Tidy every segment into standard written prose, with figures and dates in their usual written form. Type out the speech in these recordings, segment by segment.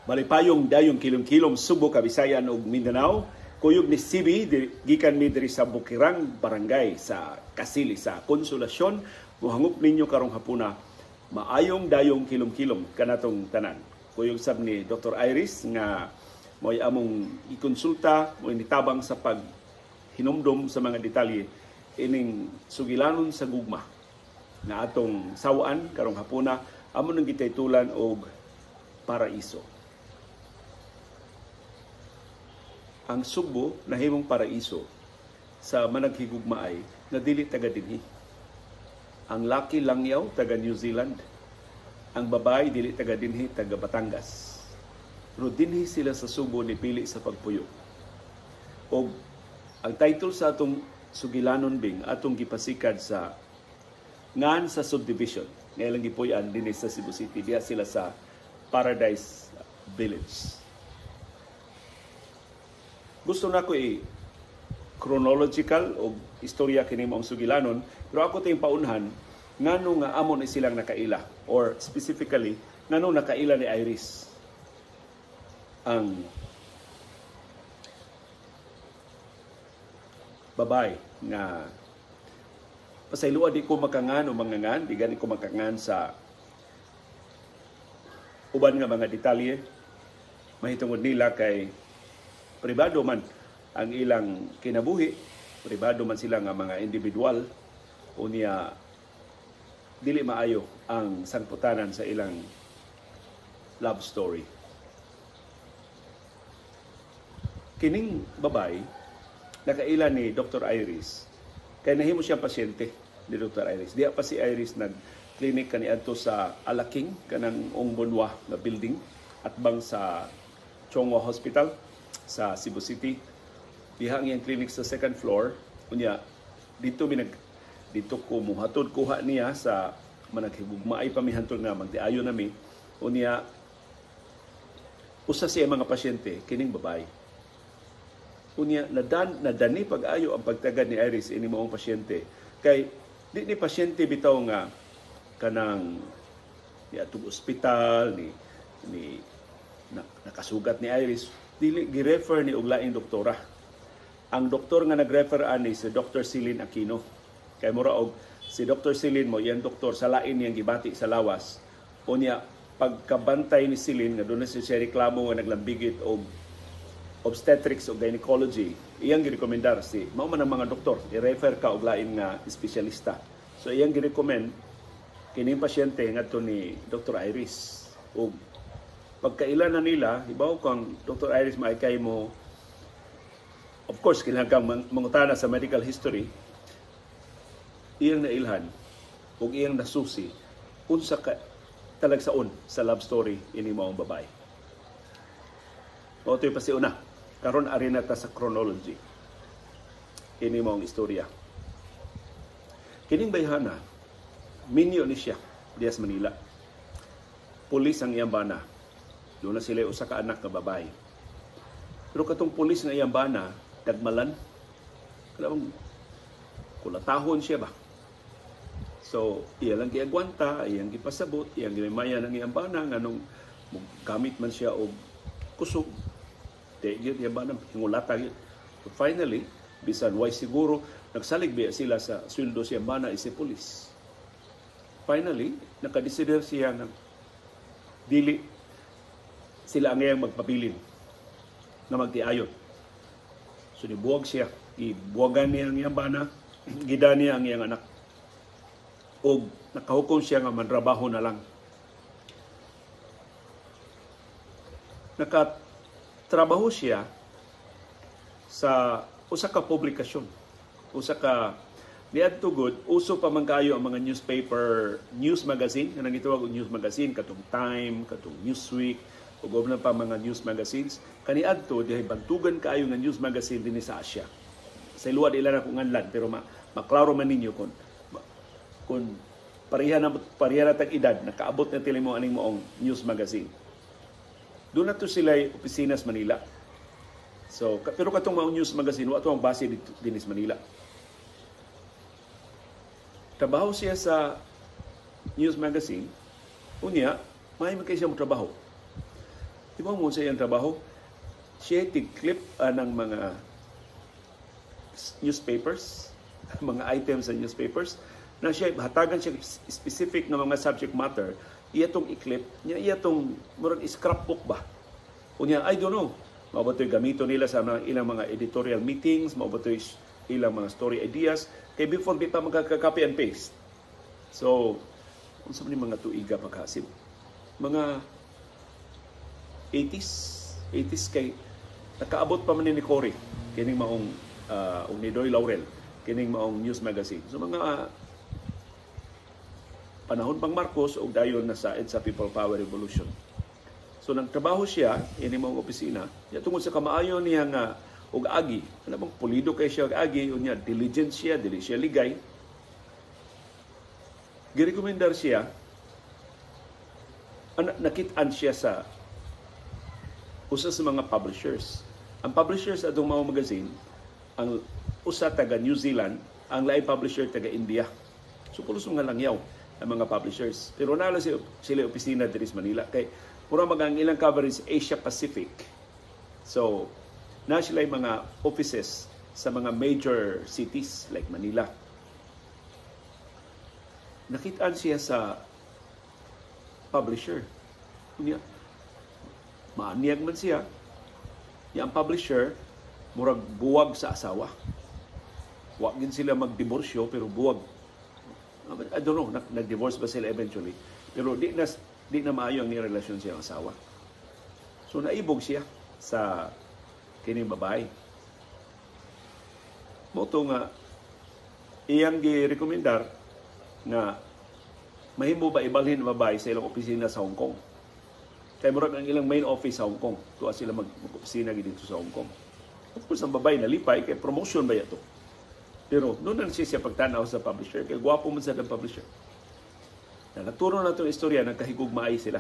Malipayong dayong kilom-kilom, Subo, Kabisayan ug Mindanao. Kuyog ni CB gikan mi diri sa Bukirang Barangay sa Kasili sa Konsolasyon. Muhangop ninyo karong hapuna, maayong dayong kilom-kilom kanatong tanan. Kuyog sab ni Dr. Iris nga mo'y among ikonsulta, mo'y nitabang sa pag hinumdom sa mga detalye ining sugilanon sa gugma nga atong sawaan karong hapuna, amo nang gitaytulan og Paraiso. Ang Sugbo nahimong paraiso sa managhigugmaay nga dili taga dinhi. Ang laki langyaw, taga New Zealand. Ang babae dili taga dinhi, taga Batangas. Pero dinhi sila sa Sugbo ni pili sa pagpuyo. Og ang title sa atong sugilanon bing atong gipasikad sa ngan sa subdivision nga ilang gipuy-an dinhi sa Cebu City, diha sila sa Paradise Village. Gusto na ko i chronological o istorya kini maong sugilanon, pero ako tayong paunhan ngano nga amo ni silang nakaila, or specifically ngano nakaila ni Iris ang babae nga pasayloa di ko makangan o mangangan, di gani ko makangan sa uban nga mga detalye mahitungod nila kay pribado man ang ilang kinabuhi, pribado man sila nga mga individual, unya dili maayo ang sangputanan sa ilang love story. Kining babay nakaila ni Dr. Iris kay nahimo siya pasyente ni Dr. Iris. Diha pa si Iris nag-clinic kaniadto sa Alaking kanang Ongbonwa nga building atbang sa Chong Hua Hospital sa Cebu City. Diha ang iyang clinic sa second floor. Unya dito mi nag dito ko muhatod kuha niya sa managhigugmaay pa mi hantod nga magdiayo nami. Unya usa siya mga pasyente kining babae. Unya nadani pag-ayo ang pagtagad ni Iris ini maong pasyente kay di ni pasyente bitaw nga kanang niadtong ospital ni nakasugat ni Iris, dili gi-refer ni og laing doktora. Ang doktor nga nag-refer ani si Dr. Celine Aquino. Kay mura og si Dr. Celine mo iyang doktor sa lain niyang gibati sa lawas. Unya pagkabantay ni Celine nga doon na siya reklamo nga naglambigit og obstetrics o gynecology, iyang girekomendar si mao man ang mga doktor, i-refer ka og lain nga espesyalista. So iyang girekomend kining pasyente ngadto ni Dr. Iris. Og pagkaila na nila, hibaw kang Dr. Iris maikay mo, of course kailangan kang mangutana sa medical history, iyang nailhan ug iyang nasusi unsa ka talagsaon sa love story ini maong babae. Mao to'y pasiuna. Karon ari na ta sa chronology ini maong istorya. Kining bayhana, minyo ni siya diya sa Manila. Pulis ang iyang bana. Doon na sila usa ka anak nga babae. Pero katong pulis nga iyang bana, dagmalan. Kalabang kulatahon siya ba? So, iya lang giagwanta, iyang gipasabot, iyang gimaya ng iyang bana, nganong gamit man siya og kusog. Di gyud iyang bana, hingulata gyud. So finally, bisan way siguro, nagsalig biya sila sa sweldo siyang bana isip pulis. Finally, nakadesider siya nga dili sila ang iyang magpabilin na magtiayon. So nibuwag siya, gibuwagan niya ang iyang bana, gida niya ang iyang anak. Og nakahukom siya nga manrabaho na lang. Nakatrabaho siya sa usa ka publikasyon, usa ka niadto gud uso pa man kaayo ang mga newspaper, news magazine, kanang gitawag og news magazine, katong Time, katong Newsweek, ug uban pa mga news magazines. Kaniadto dihay bantugan kaayo nga news magazine dinhi sa Asia. Sa iluwa di lang ako nganlan, pero maklaro man ninyo kung pareha na tag edad, nakaabot na tili mo aning moong news magazine. Doon na to sila opisina sa Manila. So, pero katong maong news magazine, wa to ang base dito dinhi sa Manila. Trabaho siya sa news magazine. Unya, may man kay siya mo trabaho. Di ba mo sa iyang trabaho? Siya tig-clip ng mga newspapers, mga items sa newspapers, na siya hatagan siya specific nga mga subject matter, iya tong i-clip niya, iya tong murag scrapbook ba. Unya, I don't know, mao ba gamito nila sa mga ilang mga editorial meetings, mao ba ilang mga story ideas, kay before di pa magka-copy and paste. So unsa man mga tuiga pagkasib, mga 80s, 80s, kay nakaabot pa man ni Cory kining maong ni Doy Laurel kining maong news magazine. So mga panahon pang Marcos o dayon na sa EDSA People Power Revolution. So nagtrabaho siya ini maong opisina. Ya, tungod sa kamaayo niya nga og agi, ano bang pulido kay siya og agi, unya diligent siya, dili siya ligay. Girekomendar siya, nakit-an siya sa usa sa mga publishers. Ang publishers atong mga magazine, ang usa taga New Zealand, ang laing publisher taga India. So pulos mga langyaw ang mga publishers. Pero naa sila opisina diri sa Manila kay mura mag ang ilang coverage Asia Pacific. So na sila mga offices sa mga major cities like Manila. Nakitaan siya sa publisher. Unya, maaniyag man siya. Niya ang publisher, murag buwag sa asawa. Wa gin sila magdiborsyo pero buwag. I don't know, nag-divorce ba sila eventually? Pero di na maayo ang relasyon siya ang asawa. So naibog siya sa kining babae. Mao to nga iyang gi-rekomendar nga mahimo ba ibalhin ang babae sa ilang opisina sa Hong Kong. Kay murag ang ilang main office sa Hong Kong. Tuwa sila mag-opisina dito sa Hong Kong. Of course, ang babae nalipay kay promotion ba ito. Pero noon na siya pagtanaw sa publisher, kay gwapo man sa publisher. Na nagturo na itong istorya, nagkahigugmaay sila.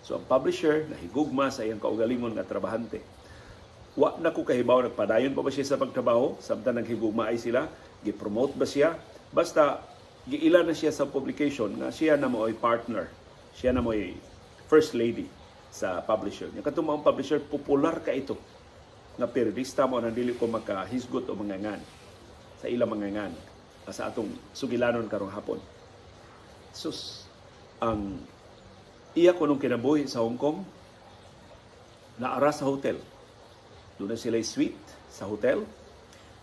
So ang publisher, nahigugma sa iyang kaugalingon nga trabahante. Wa na ko kahibaw, nagpadayon pa ba siya sa pagtrabaho, samtang naghigugmaay sila, gi-promote ba siya, basta giila na siya sa publication nga siya na mo'y partner, siya na mo'y first lady sa publisher. Yung katong maong publisher, popular ka ito nga periodista mo na dili ko makahisgot o mga ngan sa ilang mga ngan sa atong sugilanon karong hapon. Sus, ang iya ko nung kinabuhi sa Hong Kong, naara sa hotel. Doon na sila suite sa hotel.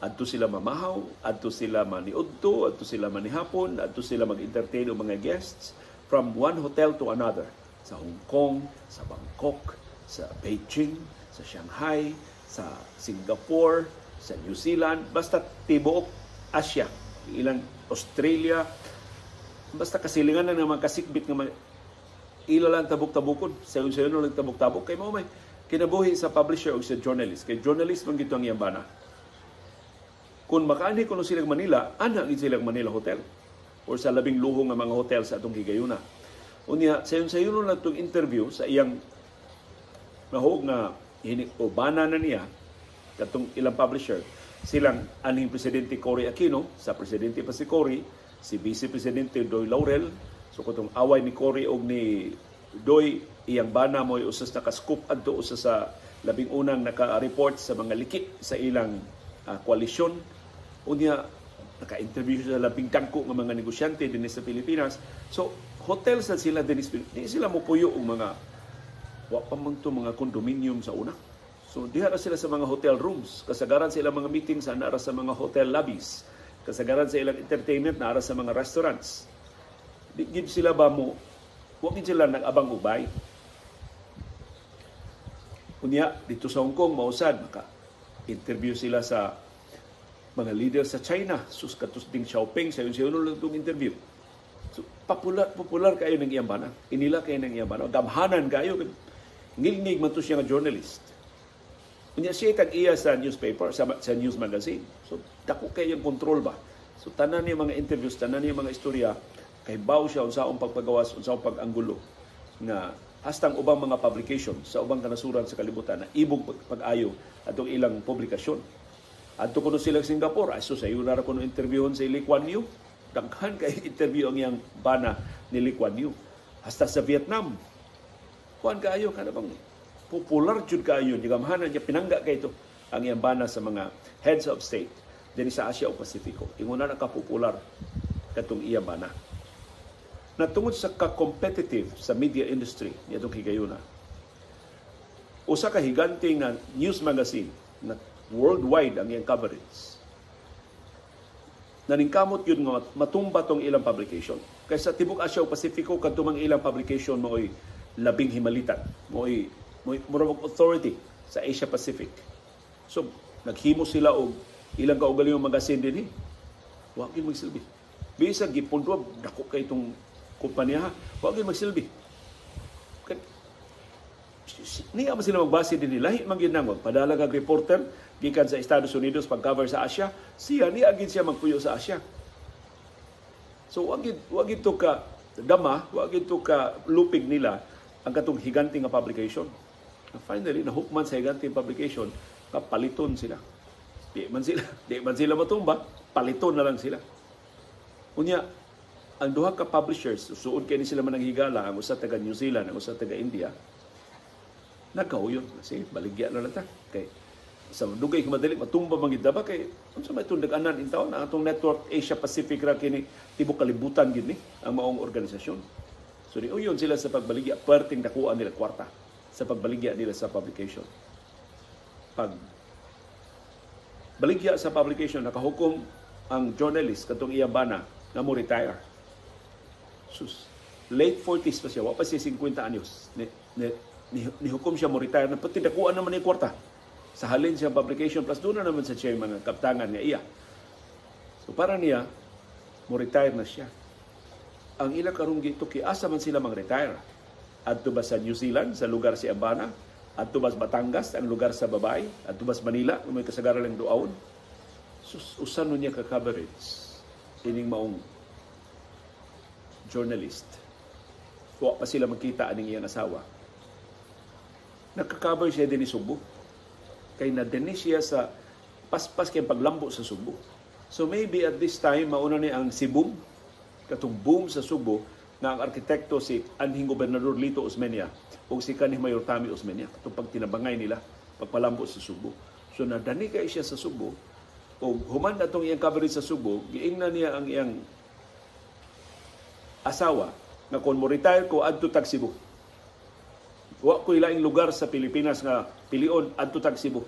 Adto sila mamahaw, adto sila maniudto, adto sila manihapon, adto sila mag-entertain og mga guests from one hotel to another. Sa Hong Kong, sa Bangkok, sa Beijing, sa Shanghai, sa Singapore, sa New Zealand, basta tibuok Asia, ilang Australia, basta kasilingan na naman kasikbit nga ila lang tabok-tabokon, sayon-sayon lang tabok-tabok kay mao may kinabuhi sa publisher o sa journalist. Kay journalist man gito ang iyang bana. Kung makaanhi kuno silang Manila, ana gid silang Manila Hotel or sa labing luho nga mga hotel sa atong higayuna. Unya, sayon-sayon lang itong interview sa iyang nahog nga o bana na niya katong ilang publisher, silang anhing presidente Cory Aquino, sa presidente pa si Cory, si Vice Presidente Doy Laurel. So katong away ni Cory og ni Doy, iyang bana mo'y usas naka-scoop adto, usa sa labing unang naka-report sa mga liki sa ilang koalisyon. Unya naka-interview sa labing dangko nga mga negosyante dinhi sa Pilipinas. So hotel sa sila dinhi, di sila mopuyo og mga wa pa man to mga condominium sa una. So diha ra sila sa mga hotel rooms, kasagaran sa ilang mga meetings naa sa mga hotel lobbies, kasagaran sa ilang entertainment naa sa mga restaurants. Di gid sila ba mo, wa gid sila nag-abang ubay. Unya dito sa Hong Kong mausad maka interview sila sa mga leader sa China, sus katus Deng Xiaoping, sayon sayon lang itong interview. So, popular popular kayo ng iyang bana. Inila kayo ng iyang bana. Gamhanan kayo. Ngilngig man to siya nga journalist. Unya siya tag-iya sa newspaper, sa news magazine. So, dako kayo yung control ba. So, tanan niya mga interviews, tanan niya mga istorya, kay baw siya unsaong pagpagawas, unsaong pag-anggulo nga hastang ubang mga publication sa ubang kanasuran sa kalibutan na ibog pag-ayo atong ilang publikasyon. Adto kuno sila Singapore, ay sus, ayo na ra kuno interviewon si Lee Kuan Yew. Daghan kay interview ang iyang bana ni Lee Kuan Yew. Hasta sa Vietnam, kuan kaayo kana bang Popular jud kaayo, gigamhanan niya, pinangga kay ito ang iyang bana sa mga heads of state dinhi sa Asia o Pasifiko. Ingon na kapopular katong iyang bana. Na tungod sa ka-competitive sa media industry niadtong higayuna, usa ka higante nga news magazine na worldwide ang iyang coverage, naningkamot yun nga matumba tong ilang publication. Kay sa tibok Asia o Pasifiko, kadto mang ilang publication mao'y labing himalitan, mao'y murag authority sa Asia Pacific. So naghimo sila og ilang kaugalingong magazine dinhi. Wa gyud magsilbi. Bisag gipundo, dako kay itong kumpanya, wa gyud magsilbi. Niya man sila magbase dinhi, lahi man gyud nang padala kag reporter gikan sa Estados Unidos pag-cover sa Asia, siya niya gid siya magpuyo sa Asia. So wa gid to ka dama, wa gid to ka lupig nila ang katong higante nga publication. And finally, nahukman sa higante publication, kapaliton sila. Di man sila matumba, paliton na lang sila. Unya, ang duha ka publishers, suod kay ni sila mananghigala, ang usa taga New Zealand, ang usa taga India, nagkahuyon. Kasi baligya na lang ta. Kay sa dugay madali matumba man gid ba, kay unsa may itong dag-anan in taon ang atong network Asia Pacific ra kini, tibok kalibutan gid ni ang maong organisasyon. So di uyon sila sa pagbaligya, perting dakuan nila kwarta sa pagbaligya nila sa publication. Pag baligya sa publication, nakahukom ang journalist katong iyang bana nga mo retire. Sus, late 40s pa siya, wa pa siya 50 anyos. Ni hukom siya mo retire na pati dakuan naman ni kwarta sa halin siya publication, plus doon na naman sa siya yung mga kaptangan nga iya. So para niya, mo retire na siya. Ang ilang karong gituki, asa man sila mang-retire? Adto ba sa New Zealand, sa lugar si Abana? Adto ba sa Batangas, ang lugar sa babae? Adto ba sa Manila, may kasagaran lang duawon? Sus, usan nun niya ka-coverage ining maong journalist. Wa pa sila magkita aning iyang asawa. Nagka-cover siya din ni Subo. Kay nadini siya sa paspas kay paglambo sa Subo. So maybe at this time, mauna ni ang Sibum, katong boom sa Subo, nga ang arkitekto si anhing Gobernador Lito Osmeña o si kanhi Mayor Tommy Osmeña, katong pagtinabangay nila pagpalambo sa Subo. So nadani kay siya sa Subo, o human atong iyang coverage sa Subo, giingnan niya ang iyang asawa nga kung mo retire ko, adto tag Cebu. Wa ko ilaing lugar sa Pilipinas nga pilion, adto tag Cebu.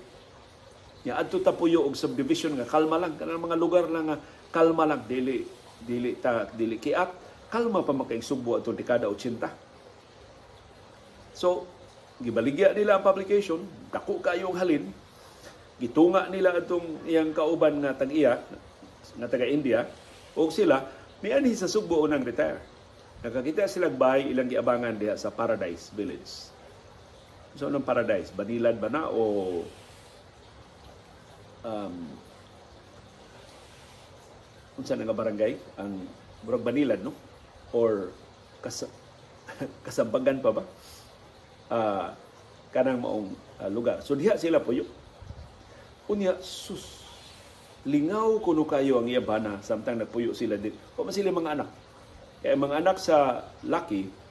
Nya adto ta puyo og subdivision nga kalma lang, kanang mga lugar lang nga kalma lang, dili dili ta dili kiat, kalma pa makay Subo atong dekada 80. So gibaligya nila ang publication, dako kayong halin, gitunga nila atong iyang kauban nga tag-iya nga taga India, ug sila mianhi sa Subo unang retire. Nakakita sila bahay ilang giabangan diha sa Paradise Village. So anong Paradise? Banilad ba na o unsa na nga barangay? Ang murag Banilad, no? Or Kasambagan pa ba? Kanang maong lugar. So diha sila puyo. Unya, sus, lingaw kuno kayo ang iya bana samtang nagpuyo sila din. Wa man sila mga anak. Kaya mga anak sa laki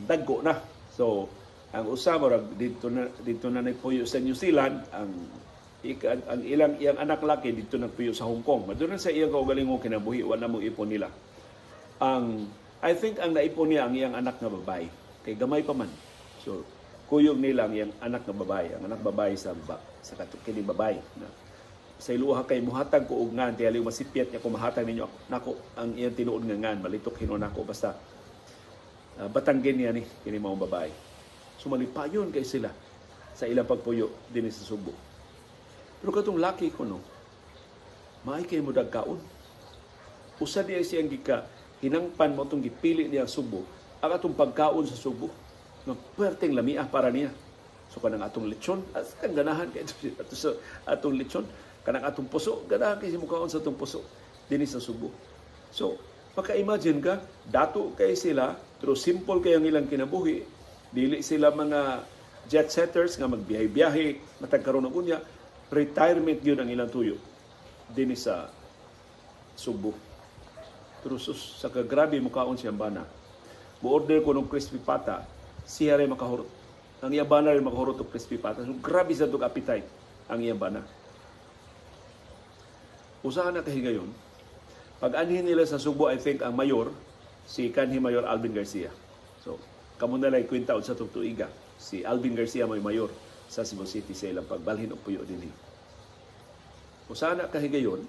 dagko na. So ang usa murag dito na nagpuyo sa New Zealand, ang ilang iyang anak laki dito nagpuyo sa Hong Kong. Maduna sa iyang kaugalingong kinabuhi, wala mo ipon nila. Ang I think ang naipon niya ang iyang anak nga babae kay gamay pa man. So kuyog nila ang iyang anak nga babae, ang anak babae sa kining babae na sa iluha kay muhatag ko og ngan, tingali masipyat niya ko mahatag ninyo nako ang iyang tinuod nga ngan, malitok hinuon nako, basta Batanggen niya ni kini maong babae. So malipayon kay sila sa ilang pagpuyo dinhi sa Subo. Pero katong laki ko, no, maay kay mo dagkaon. Usa diya siyang gika hinangpan mo itong gipili niya ang Subo, ang atong pagkaon sa Subo nga perteng lamia para niya. So kanang atong lechon, as kang ganahan kay ato sa atong lechon, kanang atong puso, ganahan kay mukaon sa atong puso dinhi sa Subo. So maka-imagine ka, dato kay sila, pero simple kay ang ilang kinabuhi, dili sila mga jet setters nga magbiyahe-biyahe matag karon og unya, retirement gyud ang ilang tuyo dinhi sa Subo. Pero sus, sa kagrabe mukaon siyang bana. Mo-order ko ng crispy pata, siya rin makahurot. Ang iyang bana rin makahurot og crispy pata. So grabe sa itong appetite ang iyang bana. Usahan na kahigayon, pag anhin nila sa Sugbo, I think ang mayor, si kanhi Mayor Alvin Garcia. So, kamo na lang kwenta sa tuiga. Si Alvin Garcia may mayor sa Cebu City sa ilang pagbalhin og puyo dinhi. Usahan na kahigayon,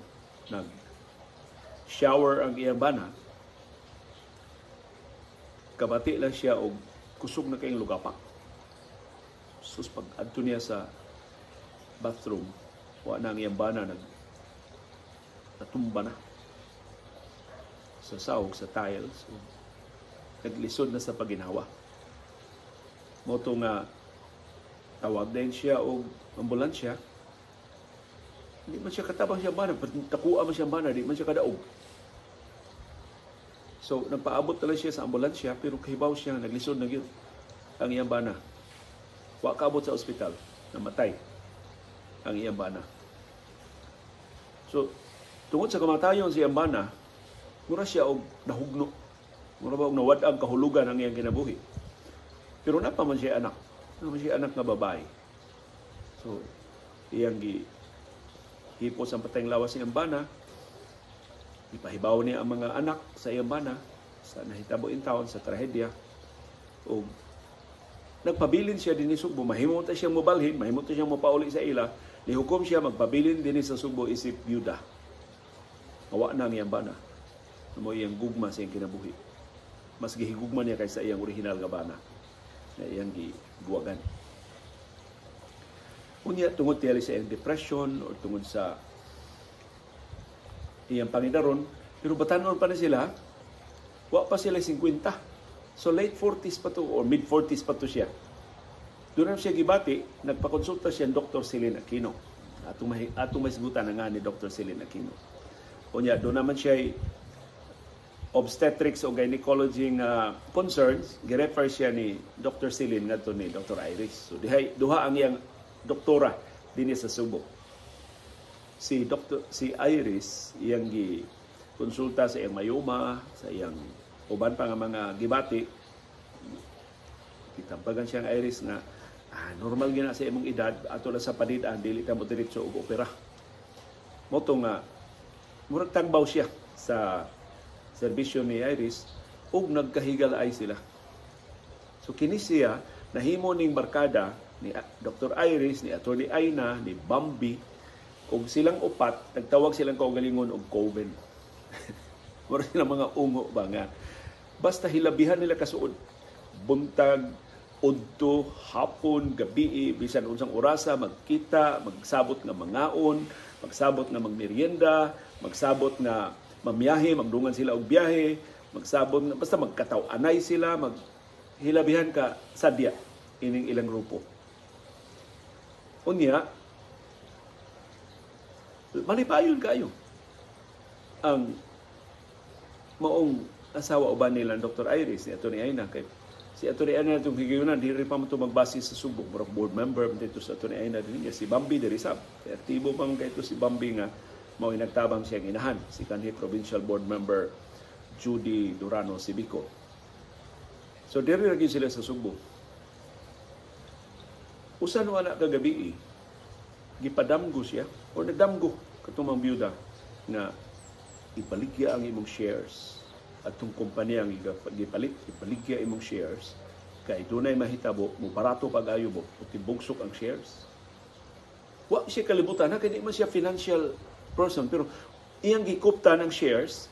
nag shower ang iyang bana, kabati lang siya og kusog na kayong lugapak. Sus, pag adto niya sa bathroom, wa na ang iyang bana, natumba na sa sahog, sa tiles. So, naglisod na sa paginhawa. Moto nga tawag din siya og ambulansya. Hindi man siya katabang siya bana, takuha man siya bana, di man siya kadaog. So, nagpaabot na lang siya sa ambulansya, pero kahibaw siya, naglisod na gyud ang iyang bana. Wa kaabot sa ospital, namatay ang iyang bana. So, tungod sa kamatayon sa iyang bana, mura siya og nahugno. Mura ba og nawad-ang kahulugan ang iyang kinabuhi. Pero napa man siya anak. Napa man siya anak nga babae. So, iyang gihipos ang patayng lawas sa iyang bana, ipahibaw niya ang mga anak sa iyang bana sa nahitabo in town, sa trahedya. O nagpabilin siya dinhi Sugbo, mahimo ta siyang mobalhin, mahimo ta siyang mopauli sa ila, nihukom siya magpabilin dinhi sa Sugbo isip byuda. Awa na ang iyang bana. Mo iyang gugma sa iyang kinabuhi. Mas gihigugma niya kaysa iyang original nga bana na iyang giguwagan. Unya, tungod tiyali sa iyang depression or tungod sa iyang pangidaron, pero batanon pa na sila, wa pa sila 50. So late 40s pa to or mid 40s pa to siya. Doon na siya gibati, nagpakonsulta siya Dr. Celine Aquino. Atong mahisgutan na nga ni Dr. Celine Aquino. Unya, doon naman siya obstetrics o gynecology nga concerns, girefer siya ni Dr. Celine ngadto ni Dr. Iris. So dihay duha ang iyang doktora dinhi sa Subo. Si Iris iyang gi konsulta sa iyang mayoma, sa iyang uban pa nga mga gibati. Gitabagan siya ang Iris nga normal gyud na sa imong edad, ato lang sa panid-an, dili ta mo diretso og opera. Moto nga murag tagbaw siya sa serbisyo ni Iris ug nagkahigal ay sila. So kini siya nahimo ning barkada ni Dr. Iris, ni Attorney Aina, ni Bambi, ug silang upat nagtawag silang kaugalingon og coven. Mura silang mga ungo ba nga basta hilabihan nila kasuod, buntag, udto, hapon, gabi, bisan unsang orasa magkita, magsabot nga mangaon, magsabot nga magmerienda, magsabot nga mamiyahe, magdungan sila og biyahe, magsabot nga basta magkataw-anay sila, maghilabihan ka sadya ining ilang grupo. Unya, malipayon kayo ang maong asawa uban nila Dr. Iris ni Atty. Aina, kay si Atty. Aina itong higayunan, di rin pa mo ito magbase sa Subo. Murag board member dito sa Atty. Aina din niya. Si Bambi diri sab. Kay aktibo pa man kay ito si Bambi nga mao nagtabang siyang inahan, si kanhi provincial board member Judy Durano Sibico. So diri ra gyud sila sa Subo. Usa no ana kagabi, gipadamgo siya o nagdamgo katong mga byuda na ibaligya ang imong shares at itong kumpanya ang gipalit, ibaligya imong shares kay dunay mahitabo, mo barato pag-ayo mo, tibugsok ang shares. Wa siya kalibutan na, kay di man siya financial person, pero iyang gikupta ng shares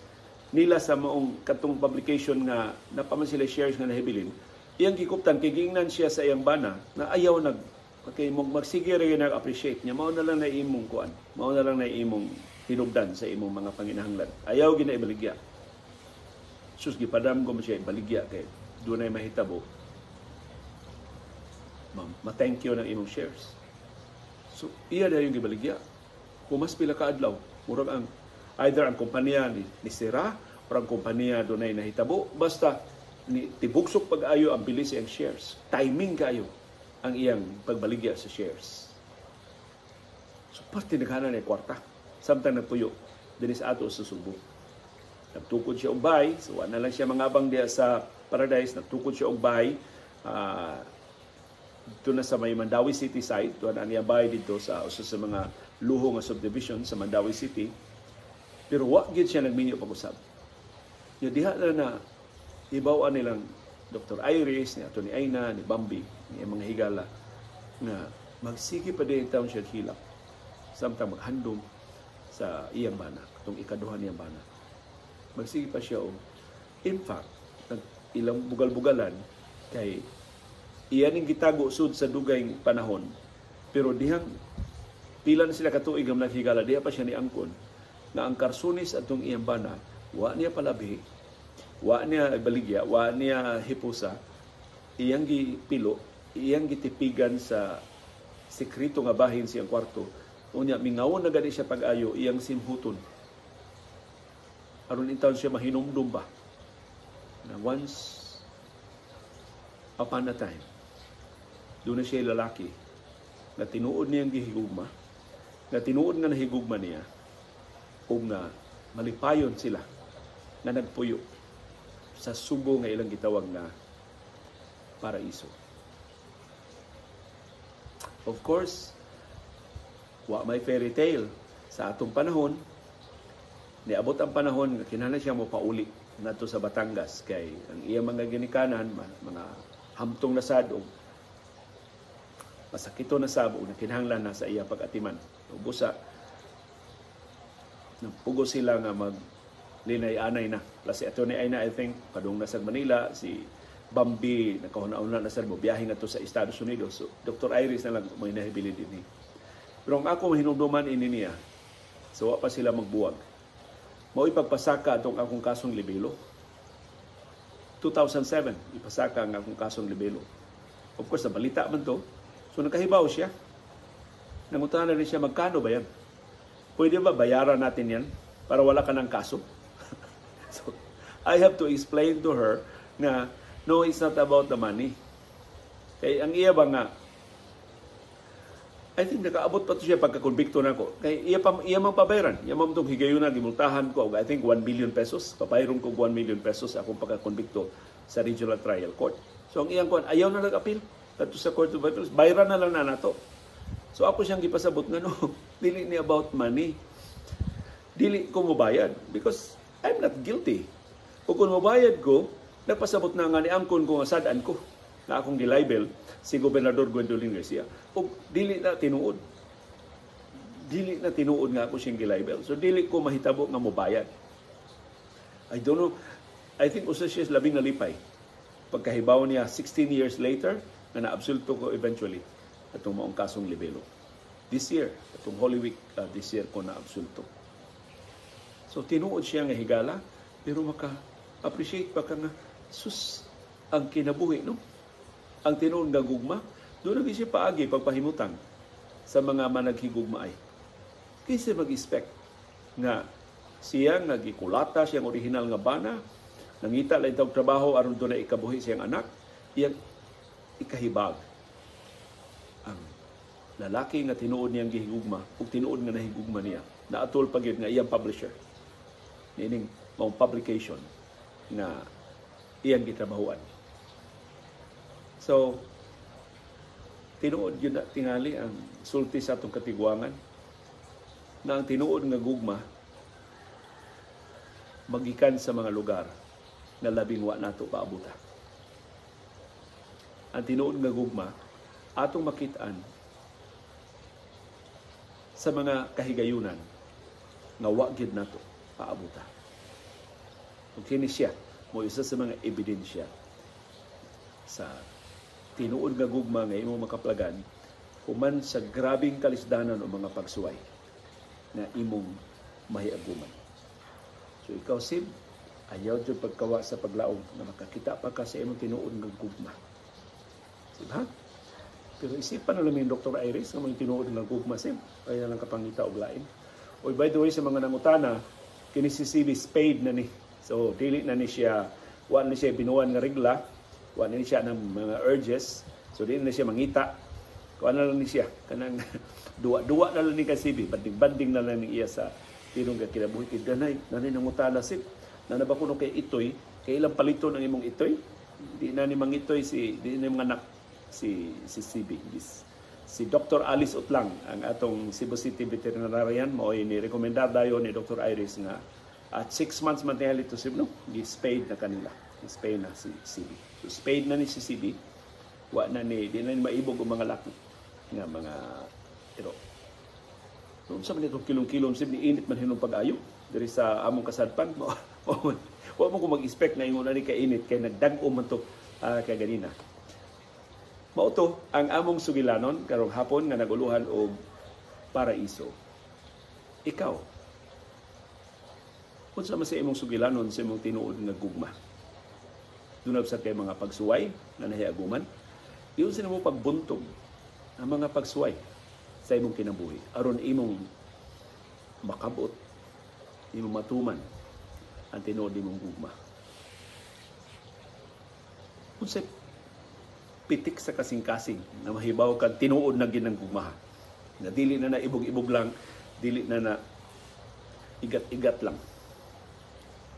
nila sa maong katong publication nga napaman sila shares nga nahibilin, iyang gikuptan kay giingnan siya sa iyang bana na ayaw nag kay magsige ra nag appreciate niya, mao na lang na imong kuan, mao na lang na imong hinugdan sa imong mga panginahanglan, ayaw gina ibaligya. Sus, gipadam ko man siya ibaligya kay dunay mahitabo, ma-thank you ng imong shares. So iya na yung gibaligya. Humas pila ka adlaw, murag ang either ang kompanya ni sira or ang kompanya dunay nahitabo, basta ni tibugsok pag-ayo ang bilis iyang shares. Timing kayo ang iyang pagbaligya sa shares. So parte naghanan ni kwarta samtang nagpuyo dinhi sa ato sa Subo. Nagtukod siya og bahay, so wa na lang siya mangabang diha sa Paradise, nagtukod siya og bahay dito na sa may Mandaue City side, tuwa na niya bahay dito sa usa sa mga luho nga subdivision sa Mandaue City. Pero wa gyud siya nagminyo pag-usab. Nya diha na na hibaw-an nilang Dr. Iris, ni Atty. Aina, ni Bambi, ni mga higala nga magsige pa din taon siya hilak samtang maghandom sa iyang bana, katong ikaduha niyang bana. Magsige pa siya og, in fact, ilang bugal-bugalan kay iya ning gitago sud sa dugay panahon, pero dihang pila na sila katuig ang naghigala, diha pa siya ni angkon nga ang karsunis atong iyang bana wa niya palabi, wa niya baligya, wa niya hipusa, iyang gipilo, iyang gitipigan sa sekreto nga bahin siyang kwarto. Unya mingawon na gani siya pag-ayo, iyang simhuton aron intawon siya mahinumdum ba na once upon a time doon na siya lalaki na tinuod niyang gihigugma, na tinuod nga nahigugma niya, ug nga malipayon sila na nagpuyo sa subo nga ilang gitawag na paraiso. Of course, wa may fairy tale sa atong panahon. Niabot ang panahon nga kinahanglan siya mo pauli nato sa Batangas kay ang iyang mga ginikanan, mga hamtong na sad og masakito na sab og kinahanglan na sa iya pag-atiman. Busa nagpugo sila nga mag linay-anay na. Plus si Atty. Aina, I think, padung na sa Manila, si Bambi, nakahuna-una na sa mo biyahe nga to sa Estados Unidos. So, Dr. Iris na lang may nahibili din eh. Pero ang ako mahinumduman ini niya, so wa pa sila magbuwag. Mao ipagpasaka atong akong kasong libelo. 2007, ipasaka ang akong kasong libelo. Of course, nabalita man to. So nakahibaw siya. Nangutana rin siya, magkano ba yan? Pwede ba bayaran natin yan para wala ka ng kaso? So, I have to explain to her na no, it's not about the money. Kay ang iya ba nga, I think nakaabot pa to siya pagkakonbikto na ko. Kay iya pa, iya mang pabayaran. Iya man itong higayon na gimultahan ko. I think 1 billion pesos. Pabayron ko 1 million pesos akong pagkakonbikto sa Regional Trial Court. So ang iyang kuan, ayaw na nag-appeal kadto sa Court of Appeals. Bayaran na lang na nato. So ako siyang gipasabot nga no, dili ni about money. Dili ko mobayad because I'm not guilty. O kung mobayad ko, nagpasabot na nga ni angkon ko nga sad-an ko na akong gilibel si Gobernador Gwendolyn Garcia. O dili na tinuod. Dili na tinuod nga ako siyang gilibel. So dili ko mahitabo nga mobayad. I don't know. I think usa siya labing nalipay. Pagkahibaw niya 16 years later na naabsulto ko eventually atong maong kasong libelo. This year, atong Holy Week this year ko naabsulto. So tinuod siya nga higala, pero maka-appreciate pa ka nga sus ang kinabuhi, no? Ang tinuod nga gugma, doon na siya paagi pagpahimutang sa mga managhigugma ay. Kaysa mag-expect nga siya nga gikulata siyang original nga bana, nangita lang itong trabaho aron doon na ikabuhi siyang anak, iyang ikahibag ang lalaki nga tinuod niyang gihigugma ug tinuod nga nahigugma niya. Naatol pa gyud nga iyang publisher niining maong publication nga iyang gitrabahuan. So tinuod yun na tingali ang sulti sa atong katigwangan na ang tinuod nga gugma magikan sa mga lugar na labing wa nato paabuta. Ang tinuod nga gugma atong makit-an sa mga kahigayunan nga wa gyud nato paabuta. Ug kini siya mo isa sa mga ebidensya sa tinuod nga gugma nga imong makaplagan human sa grabing kalisdanan o mga pagsuway na imong mahiaguman. So ikaw, Sib, ayaw jud pagkawa sa paglaom na makakita pa ka sa imong tinuod nga gugma. Sib, ha? Pero isipan na lang yung Dr. Iris nga mga tinuod nga gugma, Sib. Kaya lang kapangita og lain. Oy, by the way, sa mga nangutana, kini si CB spade na ni. So, dili na ni siya, wa ni siya binuan nga regla, wa ni siya ng mga urges, so dili na siya mangita. Kuan na lang ni siya, kanang duwa-duwa na lang ni kay CB, banding-banding na lang ni iya sa tinong nga kinabuhi. Kay danay, nanay nangutana, Sib. Na na ba kuno kay itoy, kay ilang paliton ang imong itoy? Di na ni mangitoy si di na mga anak si si CB. Si Dr. Alice Utlang, ang atong Cebu City veterinarian, mao'y ni rekomendar dayon ni Dr. Iris nga at 6 months man tingali to no, gi-spayed na kanila. Gi-spay na si CB. So spayed na ni si CB. Wa na ni di na ni maibog ang mga laki nga mga iro. So, unsa man itong kilong-kilong sib ni init man hinom pag-ayo diri sa among kasadpan. Wa mo ko mag-expect na ingon ani kainit kay nagdag-o man to kay ganina. Mao to ang among sugilanon karong hapon nga naguluhan og paraiso. Ikaw, unsa man sa imong sugilanon sa imong tinuod nga gugma? Dunab sa kay mga pagsuway nga nahiaguman, iyon sa mo pagbuntog ang mga pagsuway sa imong kinabuhi aron imong makabot, imong matuman ang tinuod nimong gugma. Unsay pitik sa kasing-kasing na mahibaw kang tinuod na ginang gugmaha? Na dili na na ibog-ibog lang, dili na na igat-igat lang.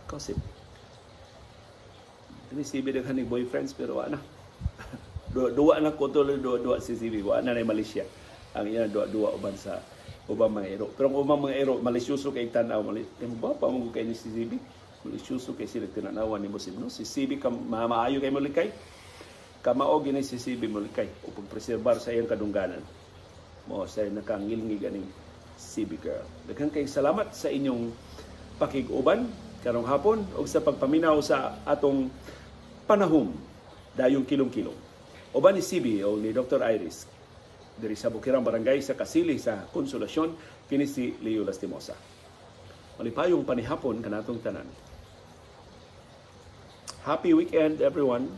Kasi, ini si CB daghan ni boyfriends pero wa na. Duwa na ko tuloy duwa si CB, wa na na Malaysia. Ang iya duwa-duwa uban sa ubang mga ero. Pero ang ubang mga ero malisyoso kay tan-aw, mali mo ba pa mo kay ni si CB? Malisyoso kay sila tinanawan ni mo no? Si CB ka maayo kay molikay. Kamao gini si CB molikay o pagpreserbar sa iyang kadungganan. Mo sa nakangilngig aning CB girl. Daghang kay salamat sa inyong pakig-uban karong hapon ug sa pagpaminaw sa atong panahom dayong kilong-kilong. Uban ni CB o ni Dr. Iris diri sa Bukirang Barangay sa Kasili sa Konsolasyon, kini si Leo Lastimosa. Malipayong panihapon kanatong tanan. Happy weekend, everyone.